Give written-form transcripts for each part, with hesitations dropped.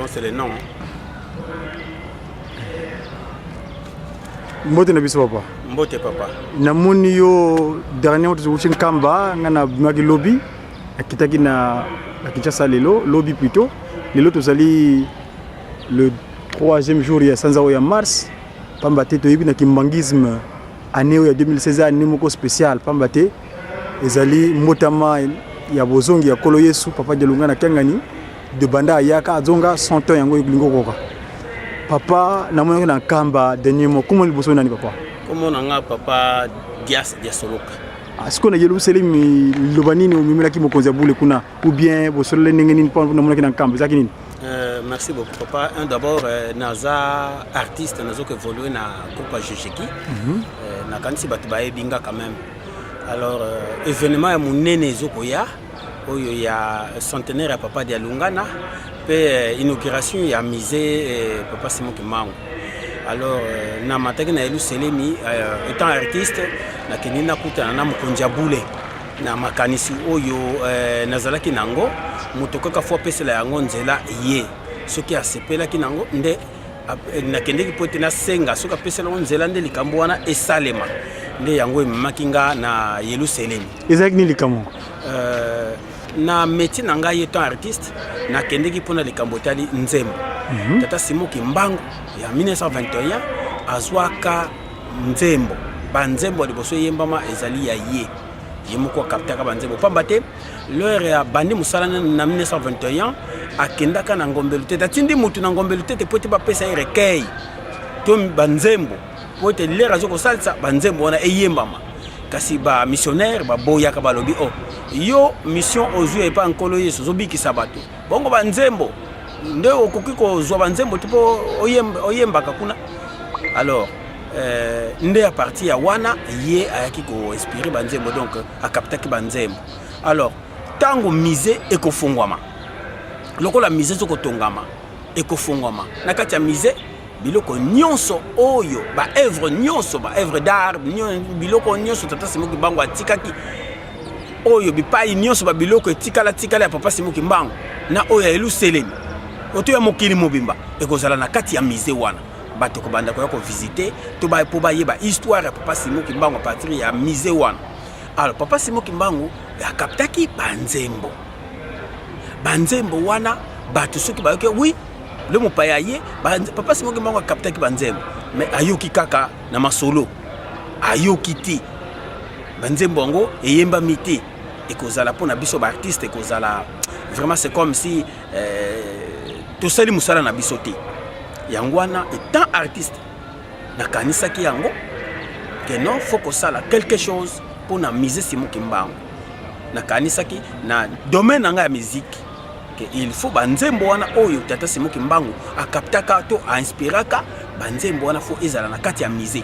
Souvent c'est le nom. Mbote na biso papa. Mbote papa. Namoni yo dernier tozouti Nkamba, nga na bimaki lobi, nakitaki na na Kinshasa lelo, lobi plutôt. Lelo tozali le troisième jour ya sanza oyo ya mars, pamba te toyebi na kimbanguisme année oyo ya 2016 année moko spéciale, pamba te ezali mbotama ya bozongi ya Nkolo Yesu, papa Dialungana na Kiangani de banda ayaka azonga 100 ans yango elingi okoka. Papa, namonaki na Nkamba dernier mois, komona liboso nani papa? Komona nga papa Dias Diasoloka. Ah, sikoyo na Yelusalemi liloba nini omemelaki mokonzi ya bule kuna ou bien bosolole ndenge nini mpo namonaki na Nkamba ezalaki nini? Merci beaucoup papa. D'abord naza artiste, nazo ko évoluer na groupe ya Jejeki. Nakanisi bato bayebi nga quand même. Alors événement ya monene ezokoya oyo ya centenaire ya papa Dialungana pe inauguration ya musée papa Simon Kimbangu. Alors namataki na Yelusalemi étant artiste, nakendi nakutana na mokonzi ya bule na makanisi oyo nazalaki nango, moto kaka fo apesela yango nzela ye soki asepelaki nango nde nakendeki po ete nasenga soki apesela yango nzela nde likambo wana esalema, nde yango ememaki nga na Yelusalemi. Ezalaki nini likambo? Na métier na ngai étant artiste, nakendeki mpona likambo etali nzembo. Tata Simon Kimbangu ya 1921 azwaka nzembo, banzembo ya liboso eyembama ezali ya ye, ye moko akaptaka banzembo, pamba te l'heure ya bandi mosala na 1921 akendaka na Ngombelu Tete, atindi mutu na Ngombelu Tete po ete bapesa ye recueil to banzembo po ete l'heure azo kosalisa banzembo wana eyembama. Kasi ba missionnaire baboyaka, balobi oh, yo mission ozwi epa Nkolo Yesu, ozobikisa bato, bongo banzembo nde okoki kozwa banzembo te mpo oyembaka kuna. Alors nde à partir ya wana ye ayaki koinspire banzembo, donc akaptaki banzembo. Alors ntango musée ekofungwama, lokola musée ezokotongama, ekofungwama, na kati ya musée biloko nyonso oyo baœuvre nyonso, baœuvre d'art, biloko nyonso tata Simon Kimbangu atikaki, oyo bipai nyonso babiloko etikala tikala ya papa Simon Kimbangu na oyo ya Yelusalemi oto ya mokili mobimba ekozala na kati ya musée wana. Bato kobanda koya kovisite to mpo bayeba histoire ya papa Simon Kimbangu à partir ya musée wana. Alors papa Simon Kimbangu akaptaki banzembo, banzembo wana bato soki bayoki oui le mopaya ye, papa Simon Kimbangu akaptaki banzembo, mais ayoki kaka na masolo, ayoki te banzembo yango eyembami te. Ekozala mpona biso baartiste, ekozala vraiment c'est comme si tosali mosala na biso te. Yango wana étant artiste nakanisaki yango ke non, faut kosala quelque chose mpona musée Simon Kimbangu. Nakanisaki na domaine na ngai ya musique ke il faut banzembo wana oyo tata Simon Kimbangu akaptaka to ainspiraka, banzembo wana faut ezala na kati ya musée.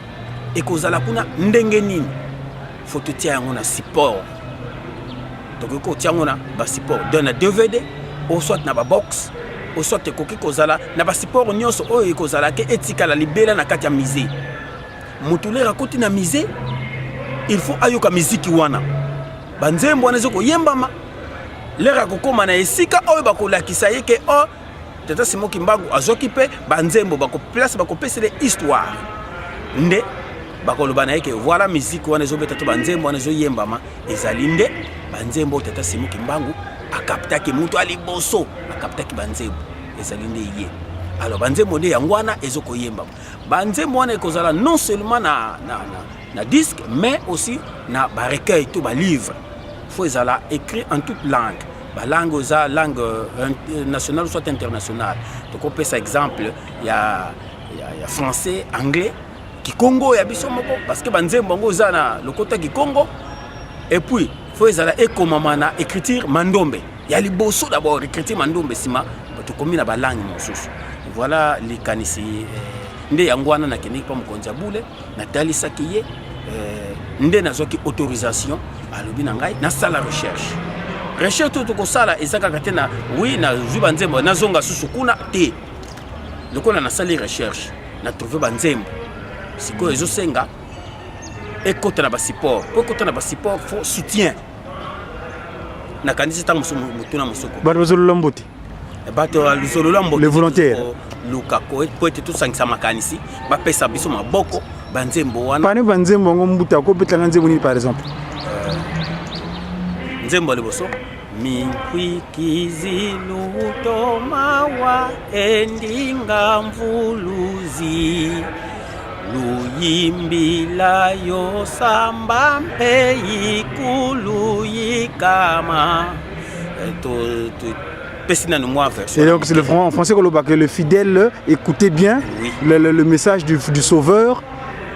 Ekozala kuna ndenge nini? Faut totia yango na support, tokoki kotia yango na basupport donc na DVD ou soit na babox ou soit ekoki kozala na basupport nyonso oyo ekozala ke etikala libela na kati ya musée. Moto l'heure akoti na musée, il faut ayoka miziki wana, banzembo wana ezokoyembama. L'heure akokóma na esika oyo bakolakisa ye ke o tata Simon Kimbangu azwaki mpe banzembo, place bakopesela histoire nde bakoloba na ye ke voilà, musique wana ezobeta to banzembo wana ezoyembama ezali nde banzembo oyo tata Simon Kimbangu akaptaki. Moto ya liboso akaptaki banzembo ezali nde ye. Alors banzembo nde yango wana ezokoyembama. Banzembo wana ekozala non seulement na disque mais aussi na barecueil to balivre. Faut ezala écrit en toute langue, balangue eza langue nationale soit internationale. Tokopesa exemple ya français, anglais, kikongo ya biso moko, parce que banzembo yango eza na lokota kikongo. Et puis faut ezala ekomama na écriture mandombe ya liboso, d'abord écriture mandombe, nsima tokomi na balangue mosusu. Voilà likanisi nde yango wana nakendeki mpa mokonzi ya bule, natalisaki ye nde nazwaki autorisation. Alobi na ngai nasala recherche. Recherche oyo tokosala eza kaka te na oui nazwi banzembo nazonga susu kuna te. Lokola nasali recherche, na trouve banzembo, sikoyo ezosenga ekota na basupport. Po ekota na basupport, faut soutien. Nakanisi ntango mosusu motuna mosuku. Bato bazolola mbote. Bato ya luzolo lwa mboki. Les volontaires. Luka po ete tosangisa makanisi, bapesa biso maboko banzembo wana. Parmi banzembo yango, mbuta, kobetanga nzembo nini par exemple? Nzembo ya liboso: Minkwikizi lutomawa endinga mvuluzi luyimbila yo samba mpe ikulu yikama. Topesi nanu mwa version. Et donc c'est le en français que le fidèle écoutez bien, oui, le message du sauveur,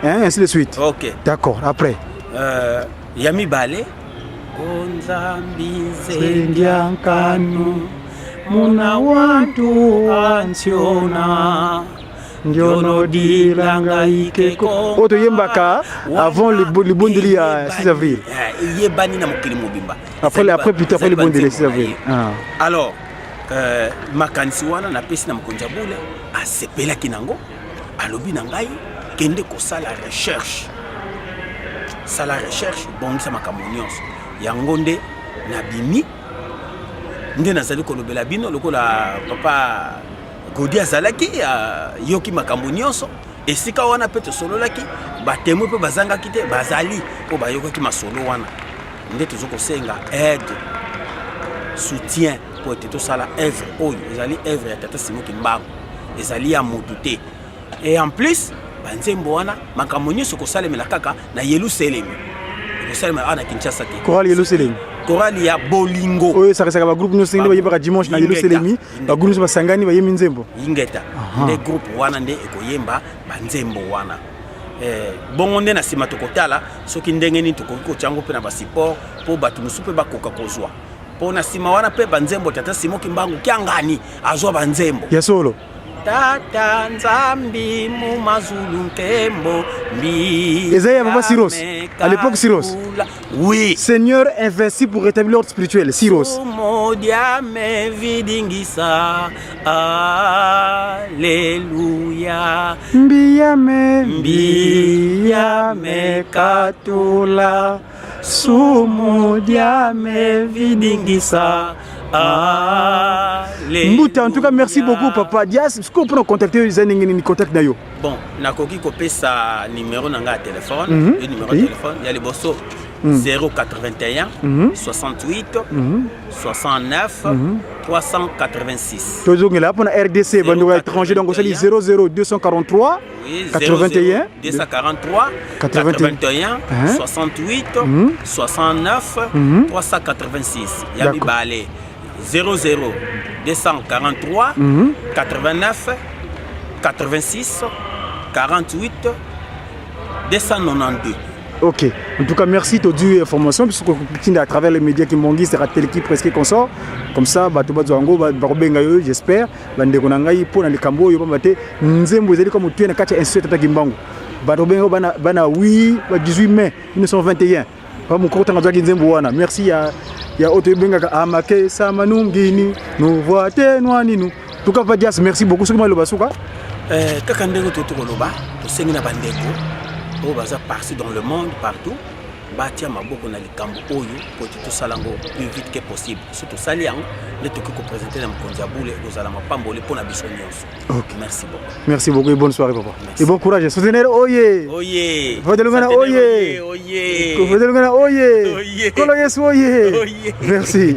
hein, ainsi de suite. Ok. D'accord, après? Ya mibale: Onzambi nzendiankanu muna wantu ansiona. Ndionodilanga ikeko oyo toyembaka avant libondeli ya 6 avril. Eyebani na mokili mobimba. Après, plutôt après libondeli ya 6 avril. Ah. Alors makanisi wana napesi na mokonzi ya bule, asepelaki nango, alobi na ngai: kende kosala recherche, sala recherche, bongisa makambo nyonso. Yango nde nabimi, nde nazali kolobela bino lokola papa Godi azalaki, ayoki makambo nyonso esika wana mpe tosololaki. Batémoin mpe bazangaki te, bazali mpo bayokaki masolo wana. Nde toza kosenga aide, soutien, mpo ete tosala œuvre oyo ezali œuvre ya tata Simon Kimbangu, ezali ya motu te. Et en plus, banzembo wana, makambo nyonso kosalemela kaka na Yelusalemi, ekosalemela awa na Kinshasa te. Chorale Yelusalemi. Chorale ya bolingo. Oyo esakisaka bagroupe nyonso ndenge bayembaka dimanche na Yelusalemi, bagroupe nyonso basangani, bayembi nzembo. Ingeta. Nde groupe wana nde ekoyemba banzembo wana. Bongo nde na nsima tokotala soki ndenge nini tokoki kotia yango mpe na basupport, mpo bato mosusu mpe bakoka kozwa, mpo na nsima wana mpe banzembo tata Simon Kimbangu Kiangani azwa banzembo. Ya solo. Tata Nzambi mu mazulu nkembo mbi. Eza ya papa Siros. À l'époque, Siros. Oui. Seigneur investi pour rétablir l'ordre spirituel, Siros. Modiame vidingisa, Alleluya. Mbiyame. Mbiyame katula sumu diame vidingisa. Mbuta, en tout cas, merci beaucoup, papa Dias. Sikoyo mpona contacter, eza ndenge nini contact na yo? Bon, nakoki kopesa numéro na ngai ya telefone. Yo numéro ya telefone ya liboso: 081 68 69 386. Tozongela mpona RDC, bandeko ya étranger. Donc osali 00 243. Oui, 81. 243. 81. 81. Hein? 68 69 386. Ya mibale: 00 243 89 86 48 292. Ok, en tout cas, merci tozwi information puisque kotinda à travers les médias kimbanguiste ratelki presque consort comme ça, bato bazwa yango, bakobenga yo. J'espère bandeko na ngai mpo na likambo oyo, pamba te nzembo ezali comme motuya na kati ya institut tata Kimbangu. Bato benga bana bana, oui, ba 18 mai 1921 pa mokoko ntango azwaki nzembo wana. Merci ya oyo toyebengaka amake samanungini nuvoa te nwaninu. En tout cas, papa Dias, merci beaucoup. Soki maloba suka? Kaka ndenge toyoti koloba, tosengi na bandeko oyo baza parti dans le monde partout, batia maboko na likambo oyo po ete tosala yango plus vite que possible. So tosali yango nde tokoki koprésenter na mokonzi ya bule, ekozala mapamboli mpo na biso nyonso. Merci beaucoup. Merci beaucoup et bonne soirée, papa. Merci. Et bon courage. Soutenir oye. Oye. Vodelungana oye. Oye. Vodelungana oye. Oye. Kolo Yesu oye. Oye. Merci.